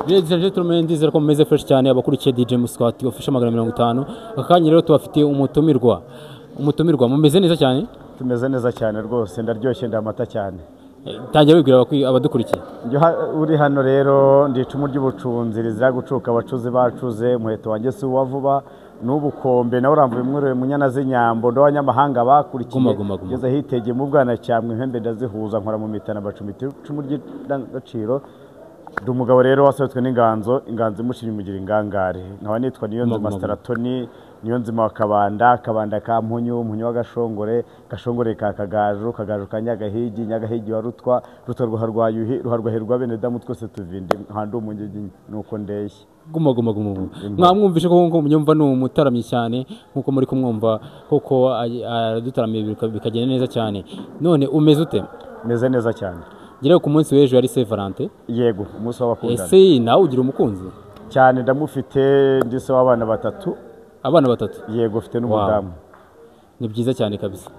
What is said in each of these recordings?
Ladies and gentlemen, ndizera ko mumeze fresh cyane, abakurikiye DJ Muswati Official 150. Aka kanya rero tubafitiye umutumirwa. Umutumirwa, mumeze neza cyane? Tumeze neza cyane rwose, ndaryoshye, ndamata cyane. Tangira wibwira abadukurikiye. Uri hano rero ndi icumu ry'ubucunzi rizira gucuka, abacuzi bacuze, umuheto wanjye si uwa vuba n'ubukombe, nawe uramvuye mwiriwe munyana z'inyambo, ndo abanyamahanga bakurikiye, ngeze hitegeye mu bwana cyamwe, impembe ndazihuza, nkora mu mitana, bacumita icumu ry'indangagaciro. Ndi umugabo rero wasohotswe n'inganzo, inganzo imushimye imugira ingangare. Nkaba nitwa Niyonzima Straton, Niyonzima wa Kabanda, Kabanda ka Mpunyu, Mpunyu wa Gashongore, Gashongore ka Kagaju, Kagaju ka Nyagahigi, Nyagahigi wa Rutwa, Rutwa rwa Yuhi, Ruharwa bene damu twese tuvinde, nkandi umungigi nuko ndeshye. Guma guma guma. Mwamwumvishe ko nko munyumva ni umutaramyi cyane, nkuko muri kumwumva koko aradutaramiye bikagenda neza cyane. None umeze ute? Meze neza cyane. Ngira ku munsi w'ejo yari Saint Valentin. Yego, umunsi w'abakundana. Ese nawe ugira umukunzi? Cyane, ndamufite, ndi se w'abana batatu. Abana batatu? Yego, ufite n'umudamu. Ni byiza cyane kabisa.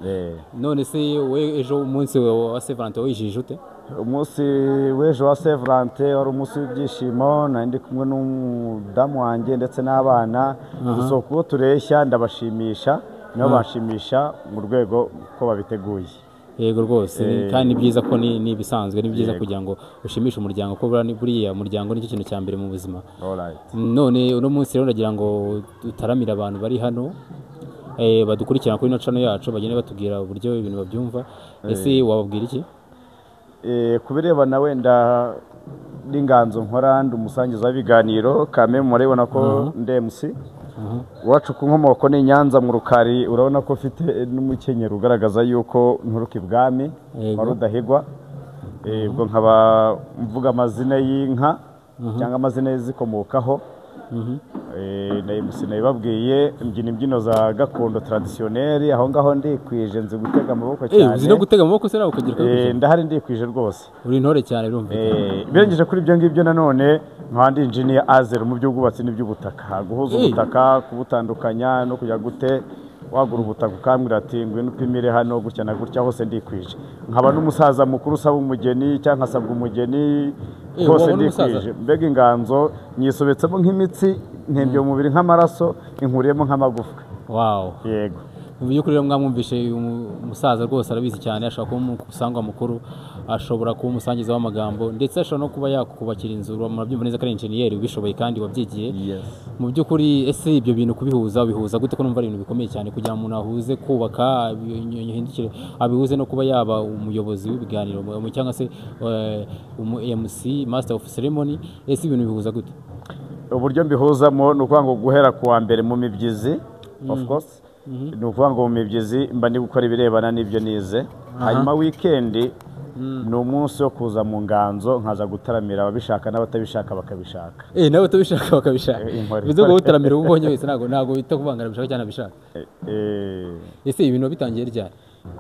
None se we ejo umunsi wa Saint Valentin wijije ute? Umunsi w'ejo wa Saint Valentin wari umunsi w'ibyishimo, nari ndi kumwe n'umudamu wanjye ndetse n'abana. Dusohoka uwo tureshya, ndabashimisha, nabo bashimisha mu rwego ko babiteguye. Yego rwose, kandi ni byiza ko ni ibisanzwe, ni byiza kugira ngo ushimishe umuryango, ko buriya umuryango nicyo kintu cya mbere mu buzima. None uno munsi rero ndagira ngo dutaramire abantu bari hano, badukurikirana kuri ino channel yacu, bagende batubwira uburyo ibintu babyumva. Ese wababwira iki? Kubirebana wenda n'inganzo nkora, ndi umusangiza w'ibiganiro kame, murabibona ko ndi MC. Iwacu ku nkomoko ni Nyanza mu Rukari, urabona ko ufite n'umukenyero ugaragaza yuko nturuka ibwami wa Rudahigwa. Ubwo nkaba mvuga amazina y'inka cyangwa amazina y'izikomokaho. Na MC nabibabwiye, mbyina imbyino za gakondo traditionnel, aho ngaho ndikwije, nzi gutega amaboko cyane. Uzi no gutega amaboko se nawe ukagira? Ndahari ndikwije rwose. Uri intore cyane birumvikana. Birengeje kuri ibyo ngibyo nanone nkaba ndi engineer Azer mu by'ubwubatsi n'iby'ubutaka, guhuza ubutaka, kubutandukanya no kujya gute wagura ubutaka ukambwira ati ngwino upimire hano gutya na gutya, hose ndikwije. Nkaba n'umusaza mukuru usaba umugeni cyangwa nkasabwa umugeni, hose ndikwije. Mbega inganzo nyisobetsemo nk'imitsi, ntembye umubiri nk'amaraso, inkuriyemo nk'amagufwa. Wow. Yego. Mu by'ukuri rero mwamwumvishe umusaza rwose arabizi cyane, ashobora kuba umusangwa mukuru, ashobora kuba umusangiza w'amagambo, ndetse ashobora no kuba yakubakira inzu. Murabyumva neza ko ari engineer ubishoboye kandi wabyigiye. Mu by'ukuri ese ibyo bintu kubihuza bihuza gute, ko numva ari ibintu bikomeye cyane kugira ngo umuntu ahuze kubaka, ahindukire abihuze no kuba yaba umuyobozi w'ibiganiro cyangwa se umu MC, master of ceremony? Ese ibintu bihuza gute? Uburyo mbihuzamo ni ukuvuga ngo guhera ku wa mbere mu mibyizi, of course ni ukuvuga ngo mu mibyizi mba ndi gukora ibirebana n'ibyo nize. Hanyuma weekend ni umunsi wo kuza mu nganzo, nkaza gutaramira ababishaka n'abatabishaka bakabishaka. N'abatabishaka bakabishaka. Bivuze ngo utaramira ubonye wese ntago bita kuvangara bishaka cyane abishaka. Ese ibintu bitangiye ryari?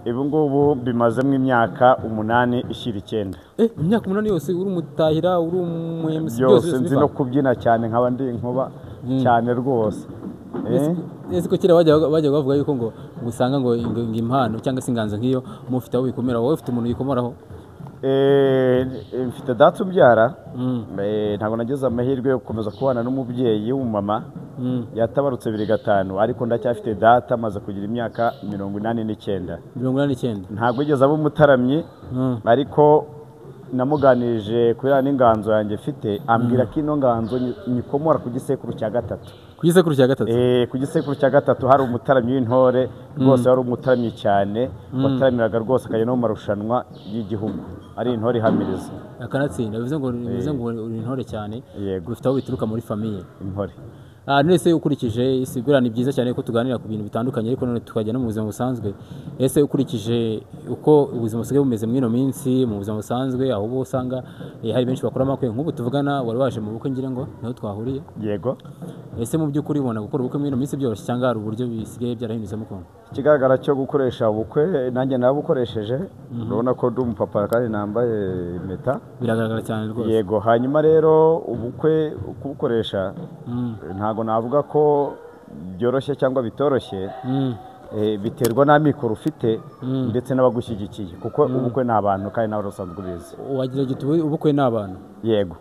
Ibi ngubu bimazemo imyaka 8 ishyira 9. Imyaka 8 yose uri umutahira, uri umu MC byose? Nzi no kubyina cyane, nkaba ndi inkuba cyane rwose. Ese ko kera bajya bavuga yuko ngo usanga ngo impano cyangwa se inganzo nk'iyo mufite aho bikomera, wowe ufite umuntu yikomoraho? Mfite data umbyara. Ntabwo nagize amahirwe yo gukomeza kubana n'umubyeyi w'umumama, yatabarutse 2005, ariko ndacyafite data, amaze kugira imyaka 89. 89. Ntabwo yigeze aba umutaramyi, ariko namuganirije kubera n'inganzo yanjye mfite, ambwira ko ino nganzo nyikomora ku gisekuru cya gatatu. Ku gisekuru cya gatatu? Ku gisekuru cya gatatu hari umutaramyi w'intore rwose, wari umutaramyi cyane, wataramiraga rwose akajya no mu marushanwa y'igihugu, ari intore ihamiriza akanatsinda. Bivuze ngo uri intore cyane, ufite aho bituruka muri famille. Intore. None ukurikije isigura, ni byiza cyane ko tuganira ku bintu bitandukanye, ariko none tukajya no mu buzima busanzwe. Ese ukurikije uko ubuzima busigaye bumeze muri ino minsi, mu buzima busanzwe aho uba usanga hari benshi bakora amakwe, nk'ubu tuvugana wari waje mu bukwe ngira ngo niho twahuriye. Yego. Ese mu by'ukuri ubona gukora ubukwe muri ino minsi byoroshye cyangwa hari uburyo bisigaye byarahindutse ukuntu? Ikigaragara cyo gukoresha ubukwe nanjye nabukoresheje, urabona ko ndi umupapa kandi nambaye impeta, biragaragara cyane rwose. Yego. Hanyuma rero ubukwe kubukoresha ntago navuga ko byoroshye cyangwa bitoroshye, biterwa n'amikoro ufite ndetse n'abagushyigikiye, kuko ubukwe ni abantu kandi nawe usanzwe ubizi. Wagira giti ubukwe ni abantu? Yego.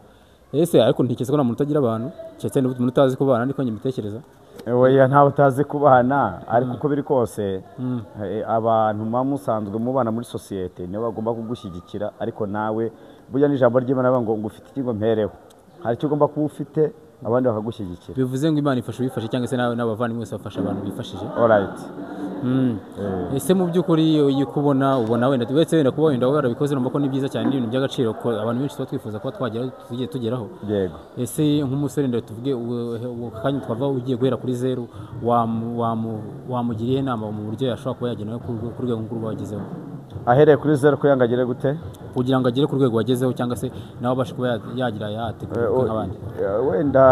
Ese ariko ntekereza ko nta muntu utagira abantu, keretse niba umuntu utazi kubana, niko njye mbitekereza. Oya, ntawe utazi kubana, ariko uko biri kose abantu muba musanzwe mubana muri sosiyete nibo bagomba kugushyigikira, ariko nawe burya n'ijambo ry'Imana rivuga ngo ufite iki ngo mpereho, hari icyo ugomba kuba ufite abandi bakagushyigikira. Bivuze ngo Imana ifasha uwifashe, cyangwa se nawe n'abavandimwe bose bafasha abantu bifashije. Alright. Ese mu by'ukuri iyo kubona ubona wenda uretse wenda kuba wenda warabikoze, urumva ko ni byiza cyane, ni ibintu by'agaciro ko abantu benshi tuba twifuza kuba twageraho, tugiye tugeraho. Yego. Ese nk'umusore ndetse tuvuge kanya twava ugiye guhera kuri zeru, wamugiriye inama mu buryo yashobora kuba yagera ku rwego nk'urwo wagezeho? Ahereye kuri zeru kugira ngo agere gute? Kugira ngo agere ku rwego wagezeho, cyangwa se nawe abashe kuba yagira yategura nk'abandi. Wenda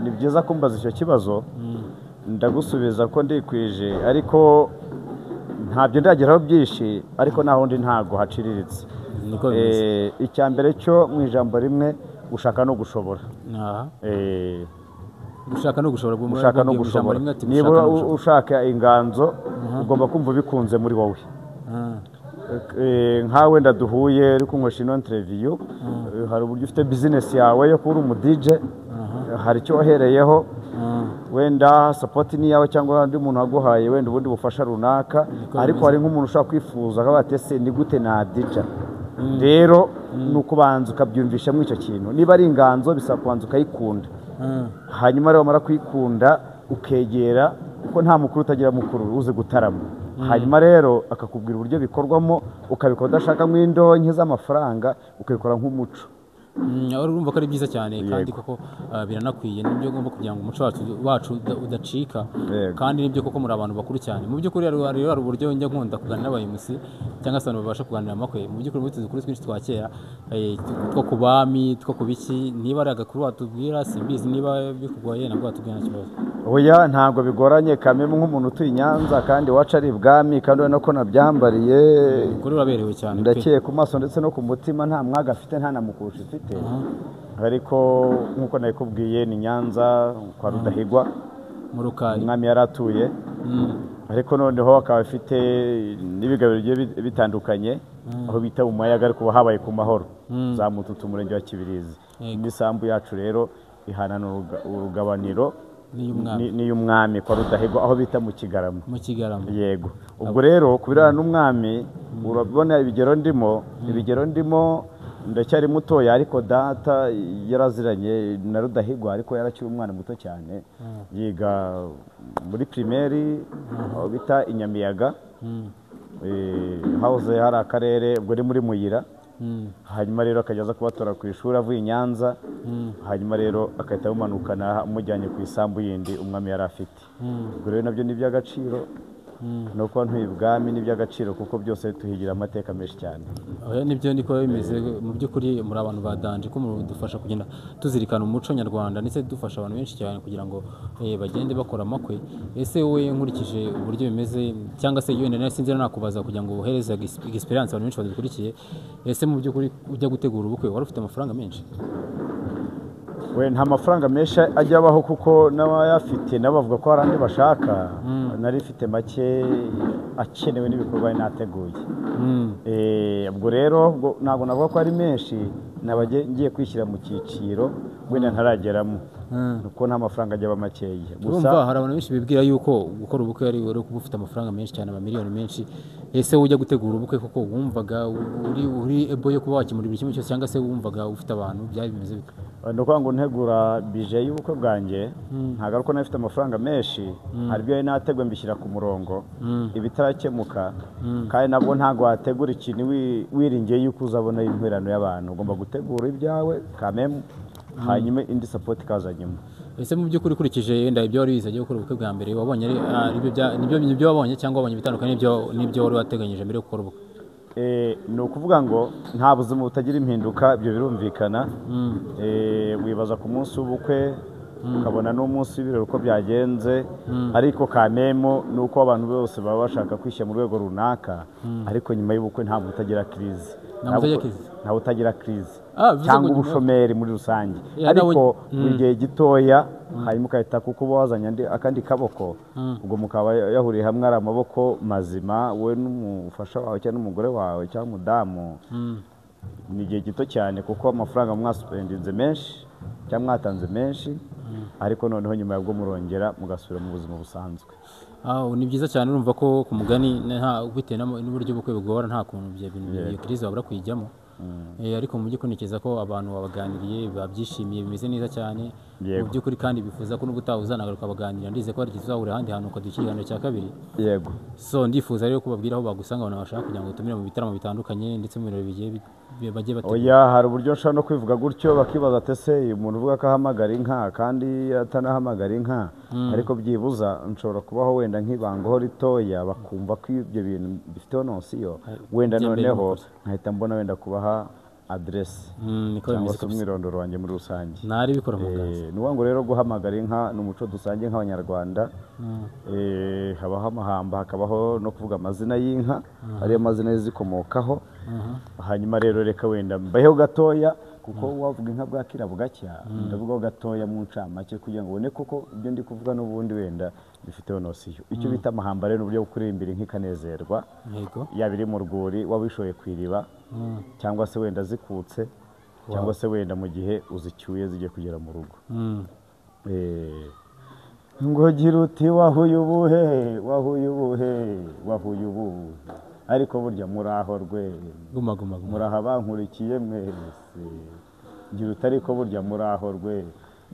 ni byiza kumbaza icyo kibazo, ndagusubiza ko ndikwije, ariko ntabyo ndageraho byinshi, ariko naho ndi ntago haciriritse. Icya mbere cyo mu ijambo rimwe, gushaka no gushobora. Gushaka no gushobora, gushaka no gushobora. Niba ushaka inganzo ugomba kumva bikunze muri wowe. Nkawe ndaduhuye uri kunywesha ino interview, hari uburyo ufite business yawe yo kuba umu DJ, hari icyo wahereyeho, wenda support ni yawe cyangwa undi muntu aguhaye wenda ubundi bufasha runaka, ariko hari nk'umuntu ushaka kwifuza akaba ati ese ni gute na DJ? Rero nukubanza ukabyumvisha mu icyo kintu, niba ari inganzo bisaba kubanza ukayikunda, hanyuma rero wamara kuyikunda ukegera, kuko nta mukuru utagira mukuru uzi gutarama, hanyuma rero akakubwira uburyo bikorwamo, ukabikora udashaka nk'indonke z'amafaranga, ukabikora nk'umuco. Urumva ko ari byiza cyane kandi koko biranakwiye, nibyo ugomba kugira ngo umuco wacu udacika, kandi nibyo koko muri abantu bakuru cyane. Mu by'ukuri hari uburyo njya nkunda kuganira n'abayobozi cyangwa se abantu babasha kuganira amakwe, mu by'ukuri muri tuzi twinshi twa kera, two ku bami, two ku biki, niba ari agakuru watubwira simbizi, niba bikugoye nabwo watubwira nta kibazo. Oya, ntabwo bigoranye kameme nk'umuntu utuye i Nyanza kandi wacu ari ibwami, kandi urabona ko nabyambariye, kuri uraberewe cyane, ndakeye ku maso ndetse no ku mutima, nta mwaga afite, nta na mukurusha ifite, ariko nk'uko nabikubwiye ni Nyanza kwa Rudahigwa mu Rukari umwami yaratuye, ariko noneho akaba afite n'ibigabiro bigiye bitandukanye, aho bita mu Mayaga, ariko habaye ku Mahoro za Mututu, umurenge wa Kibirizi. N'isambu yacu rero ihana urugabaniro n'iy'umwami kwa Rudahigwa, aho bita mu Kigarama. Mu Kigarama. Yego. Ubwo rero kubirana n'umwami urabona ibigero ndimo ndacyari mutoya, ariko data yaraziranye na Rudahigwa, ariko yarakiri umwana muto cyane, yiga muri primaire aho bita i Nyamiyaga, hahoze hari akarere, ubwo ni muri Muyira, hanyuma rero akajya aza kubatora ku ishuri avuye i Nyanza, hanyuma rero akahita amumanukana amujyanye ku isambu yindi umwami yari afite. Ubwo rero nabyo ni iby'agaciro, no kuba ntuye ibwami ni iby'agaciro, kuko byose tuhigira amateka menshi cyane. Oya, nibyo niko bimeze. Mu by'ukuri muri abantu ba danje ko mudufasha kugenda tuzirikana umuco nyarwanda, ndetse dufasha abantu benshi cyane kugira ngo bagende bakora amakwe. Ese wowe nkurikije uburyo bimeze, cyangwa se wenda nari sinzi nakubaza kugira ngo uhereze experience abantu benshi badukurikiye, ese mu by'ukuri ujya gutegura ubukwe wari ufite amafaranga menshi? We nta mafaranga menshi ajya abaho, kuko n'abayafite nabo bavuga ko hari andi bashaka. Nari mfite make akenewe n'ibikorwa nateguye. Ubwo rero ntabwo navuga ko ari menshi, naba ngiye kwishyira mu cyiciro wenda ntarageramo, kuko nta mafaranga ajya aba makeya. Gusa hari abantu benshi bibwira yuko gukora ubukwe ari kuba ufite amafaranga menshi cyane, amamiliyoni menshi. Ese ujya gutegura ubukwe koko wumvaga uri ebo yo kuba wakemura buri kimwe cyose, cyangwa se wumvaga ufite abantu byari bimeze bite? Ni ukuvuga ngo ntegura bije y'ubukwe bwanjye, ntabwo ari uko nari mfite amafaranga menshi, hari ibyo nateguye mbishyira ku murongo, ibitarakemuka, kandi nabwo ntabwo wategura ikintu wiringiye yuko uzabona intwererano y'abantu. Ugomba gutegura ibyawe kameme, hanyuma indi support ikaza nyuma. Ese mu by'ukuri ukurikije wenda ibyo wari wize gukora ubukwe bwa mbere, wabonye nibyo wabonye, cyangwa wabonye ibitandukanye n'ibyo wari wateganyije mbere yo gukora ubukwe? Ni ukuvuga ngo nta buzima butagira impinduka, ibyo birumvikana. Wibaza ku munsi w'ubukwe ukabona n'umunsi w'ibirori uko byagenze, ariko kamemo ni uko abantu bose baba bashaka kwishyira mu rwego runaka, ariko nyuma y'ubukwe ntabwo utagira crise. Ntabwo utagira crise cyangwa ubushomeri muri rusange, ariko mu gihe gitoya hanyuma ukahita kuko uba wazanye akandi kaboko, ubwo mukaba yahuriye hamwe ari amaboko mazima, wowe n'umufasha wawe cyangwa n'umugore wawe cyangwa umudamu, Ni igihe gito cyane kuko amafaranga mwasipendinze menshi cyangwa mwatanze menshi, ariko noneho nyuma yabwo murongera mugasubira mu buzima busanzwe. Ni byiza cyane. Urumva ko ku mugani bitewe n'uburyo ubukwe bugora nta kuntu iyo crise wabura kuyijyamo. Ariko mu by'ukuri ntekereza ko abantu babaganiriye babyishimiye, bimeze neza cyane mu by'ukuri, kandi bifuza ko n'ubutaha uzanagaruka baganira. Ndizeye ko hari igihe tuzahurira ahandi hantu ukaduha ikiganiro cya kabiri. Yego. So ndifuza rero kubabwira aho bagusanga abantu bashaka kugira ngo utumire mu bitaramo bitandukanye ndetse mu birori bigiye bagiye bategura. Oya, hari uburyo nshobora no kwivuga gutyo bakibaza ati ese uyu muntu uvuga ko ahamagara inka kandi atanahamagara inka, ariko byibuza nshobora kubaho wenda nk'ibangaho ritoya bakumva ko ibyo bintu bifiteho nosiyo, wenda noneho nkahita mbona wenda kubaha aderesi cyangwa se umwirondoro wanjye muri rusange. Ntari bikora mu bwanza. Ni ukuvuga ngo rero guhamagara inka ni umuco dusangiye nk'Abanyarwanda. Habaho amahamba, hakabaho no kuvuga amazina y'inka, ariyo mazina zikomokaho. Hanyuma rero reka wenda mbaheho gatoya, kuko wavuga inka bwakira bugacya, ndavugaho gatoya mu ncamake kugira ngo ubone koko ibyo ndi kuvuga n'ubundi wenda bifiteho nosiyo. Icyo bita amahamba rero ni uburyo bwo kuririmbira inka ikanezerwa, yaba iri mu rwuri waba wishoye ku iriba, cyangwa se wenda zikutse, cyangwa se wenda mu gihe uzicyuye zigiye kugera mu rugo. Ngo gira uti wahuye ubuhe, wahuye ubuhe, wahuye ubuhe, ariko burya muraho rwe, muraho abankurikiye mwese. Gira uti ariko burya muraho rwe,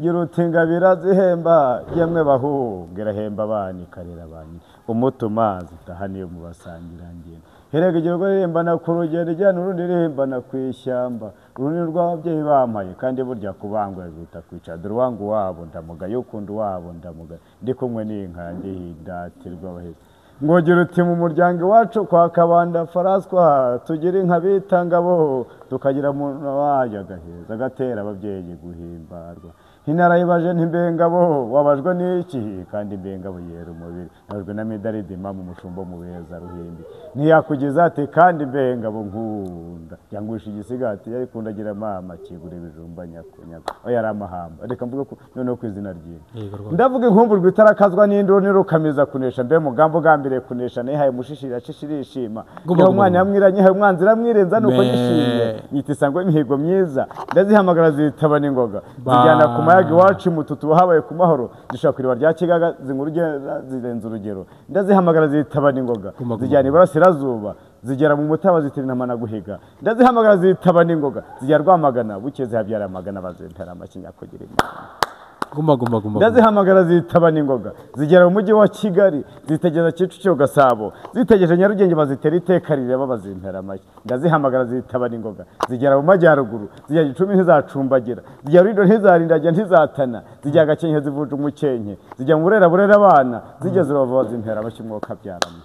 gira uti ingabira zihemba yemwe bahungu, irahemba abana ikarera abana, umutuma zitaha niyo mubasangirangendo. Herega igihugu ririmbana ku rugendo ijyana urundi ririmbana ku ishyamba, urundi rw'ababyeyi bampaye kandi burya kubangura bita kwicara. Dore uwangu wabo ndamugaye, ukunda uwabo ndamugaye, ndi kumwe n'inka yanjye hindatirwa abahezi. Ngo gira uti mu muryango iwacu kwa Kabanda Faraswa tugira inka bita Ngabo, tukagira umuntu wayo agaheza agatera ababyeyi guhimbarwa. Inarayibaje ntimbengabo wabajwe n'iki kandi imbengabo yera umubiri, nabajwe na medaridima mu mushumbo mu beza ruhimbi. Ntiyakugeza ati kandi imbengabo nkunda yangusha igisigati yari kundagira mama kigura ibijumba nyakunyaga. Oya ari amahamba, reka mvuge ko noneho ku izina ry'inka. Ndavuga inkumburwa itarakazwa n'induru nirukamiza kunesha, mbe mugambo ugambiriye kunesha nihaye mushishira shishirishima. Niho umwana yamwiranye haye umwanzi ramwirenza nuko nishimye nyita isango imihigo myiza, ndazihamagara zitaba n'ingoga zijyana ku mayaga iwacu mututu habaye ku mahoro, zishaka kwiriba rya Kigaga zirenza urugero. Ndazihamagara zitaba n'ingoga zijyana iburasirazuba, zigera mu mutaba zitira intama na guhiga. Ndazihamagara zitaba n'ingoga zijya Rwamagana, buke zihabyara amagana bazentera amakinya kugira imana. Ndazihamagara zitaba n'ingoga zigera mu mujyi wa Kigali, zitegeza Kicukiro Gasabo, zitegeje Nyarugenge bazitera iteka rireba bazimpera amashyi. Ndazihamagara zitaba n'ingoga zigera mu majyaruguru, zijya Gicumbi ntizacumbagira, zijya Rulindo ntizarindagira ntizatana, zijya Gakenke zivuja umukenke, zijya mu Burera burera abana, zigeze Rubavu bazimpera amashyi umwuka abyaramo.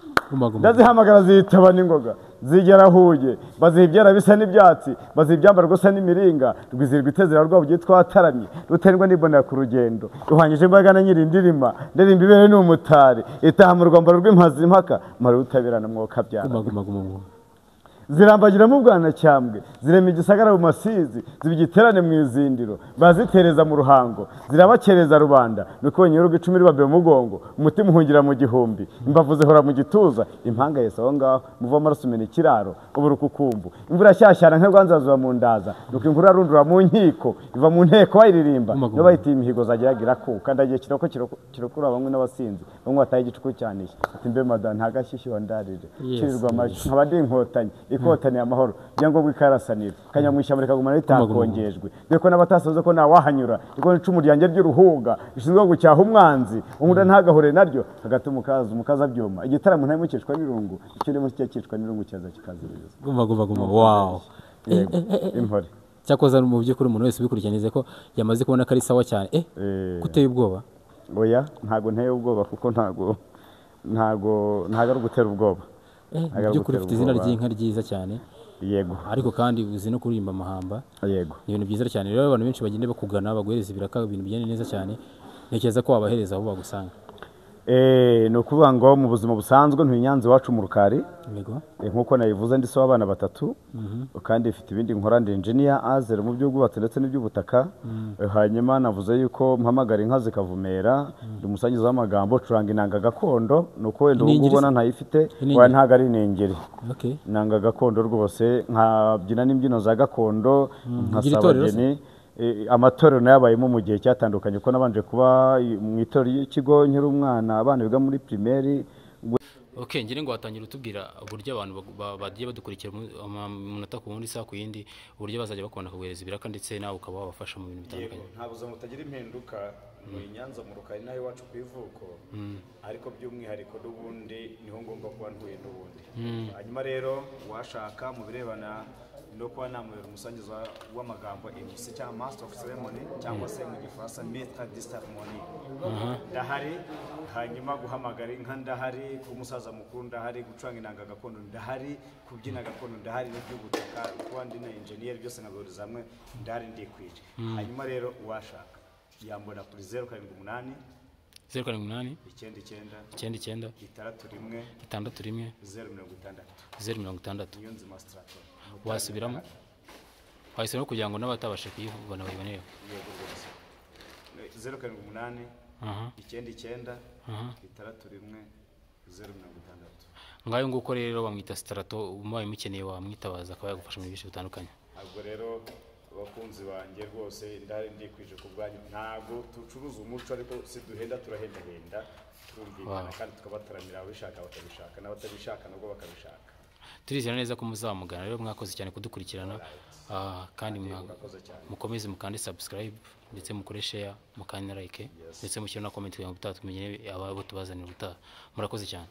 Ndazihamagara zitaba n'ingoga zigera Huye, baziha ibyera bisa n'ibyatsi, baziha ibyambarwa bisa n'imiringa, rwizirwa itezera rwabo twataramye, ruterwa n'ibonera ku rugendo, ruhanyije imbaga na nyirindirima, ndirimba ibere ni umutari, itaha mu rwambaro rw'impazi impaka, mara utabirana umwuka abyara. Zirambagira mu Bwanacyambwe, zirema igisagara mu Masizi, ziba igiterane mu Izindiro, bazitereza mu Ruhango, zirabakereza rubanda, nuko nyirugo icumi ribabe mu mugongo, umutima uhungira mu gihumbi, imbavu zihora mu gituza, impanga yese aho ngaho, muva amaraso umena ikiraro, uburukukumbu, imvura shyashyana nk'urwanzazuba mu ndaza, nuko inkuru arundura mu nkiko, iva mu nteko bayiririmba, no bayitiye imihigo zageragira kuka, ndagiye kiroko kirokura bamwe n'abasinzi, bamwe bataye igicuku cyane, ati mbe madame nta gashyushyu wandarire, kirirwa amashyi, nkaba ndi inkotanyi, ikotaniye amahoro, byangombwa ikarasanira, kanyamwishyamba rikagumana ritakongejwe, dore ko n'abatasoze ko ntawahanyura, riko icumu ryanjye ry'uruhuga rishinzwe gucyaha umwanzi, unkunda ntagahure naryo, hagati umukaza byuma, igitaramo ntamukishwa n'irungu, icyo ndimo cyakishwa n'irungu cyaza kikaziriza. Guma guma guma, wow. Impore. Cyakoza mu by'ukuri umuntu wese ubikurikiranye ko yamaze kubona ko ari sawa cyane. Kuteye ubwoba? Oya, ntago nteye ubwoba kuko ntago ari ugutera ubwoba. By'ukuri ufite izina ry'inka ryiza cyane. Yego. Ariko kandi uzi no kuririmba amahamba. Yego. Ni ibintu byiza cyane. Rero abantu benshi bagende bakugana baguhereza ibiraka, ibintu bigende neza cyane. Ntekereza ko wabahereza aho bagusanga. Ni ukuvuga ngo mu buzima busanzwe ntuye Nyanza iwacu mu Rukari. Yego. Nk'uko nabivuze ndi so w'abana batatu, kandi ifite ibindi nkora, ndi engineer azero mu by'ubwubatsi ndetse n'iby'ubutaka. Hanyuma navuze yuko mpamagara inka zikavumera, ndi umusangiza w'amagambo, curanga inanga gakondo, nuko wenda ubu Iningiri ubona se? ntayifite. Iningiri. Oya, ntago ari iningiri. Okay. Inanga gakondo rwose, nkabyina n'imbyino za gakondo, Ugira nkasaba itorero se? abageni. Amatorero nayabayemo mu gihe cyatandukanye, kuko nabanje kuba mu itorero ry'ikigo nkiri umwana, abana biga muri primaire. Okay, ngira ngo watangira utubwira uburyo abantu bagiye badukurikira umunota ku wundi, isaha ku yindi, uburyo bazajya bakubona kuguhereza ibiraka ndetse nawe ukaba wabafasha mu bintu bitandukanye. Nta buzima butagira impinduka. Ni Nyanza mu Rukari naho iwacu ku ivuko, ariko by'umwihariko n'ubundi niho ngomba kuba ntuye n'ubundi. Hanyuma rero uwashaka mu birebana no kuba namubera umusangiza w'amagambo, MC cyangwa master of ceremony, cyangwa se mu Gifaransa maître de cérémonie, ndahari. Hanyuma guhamagara inka ndahari, kuba umusaza mukuru ndahari, gucuranga inanga gakondo ndahari, kubyina gakondo ndahari, n'iby'ubutaka, kuba ndi na engineer, byose nkabihuriza hamwe ndahari, ndikwije. Hanyuma rero uwashaka yambona kuri 078 078 99 99 61 61 060. 060. Niyo nzima Straton. Wasubiramo, wayisubiramo kugira ngo n'abatabasha kuyibona bayibonereho. Yego rwose, 078 99 61 060. Ngayo nguko rero, bamwita Strato. Umubaye umukeneye wamwitabaza akaba yagufasha mu bintu byinshi bitandukanye. Ntabwo rero abakunzi banjye rwose ndahari, ndikwije ku bwanyu. Ntabwo ducuruza umuco, ariko si duhenda, turahendahenda, turumvikana kandi tukabataramira, ababishaka bakabishaka n'abatabishaka nabwo bakabishaka. Turizera neza ko muzamugana. Rero mwakoze cyane kudukurikirana, kandi Murakoze cyane. mukomeze mukande subscribe, ndetse mukore share, mukande like, ndetse mushyire na comment kugira ngo ubutaha tumenye abo tubazanira ubutaha. Murakoze cyane.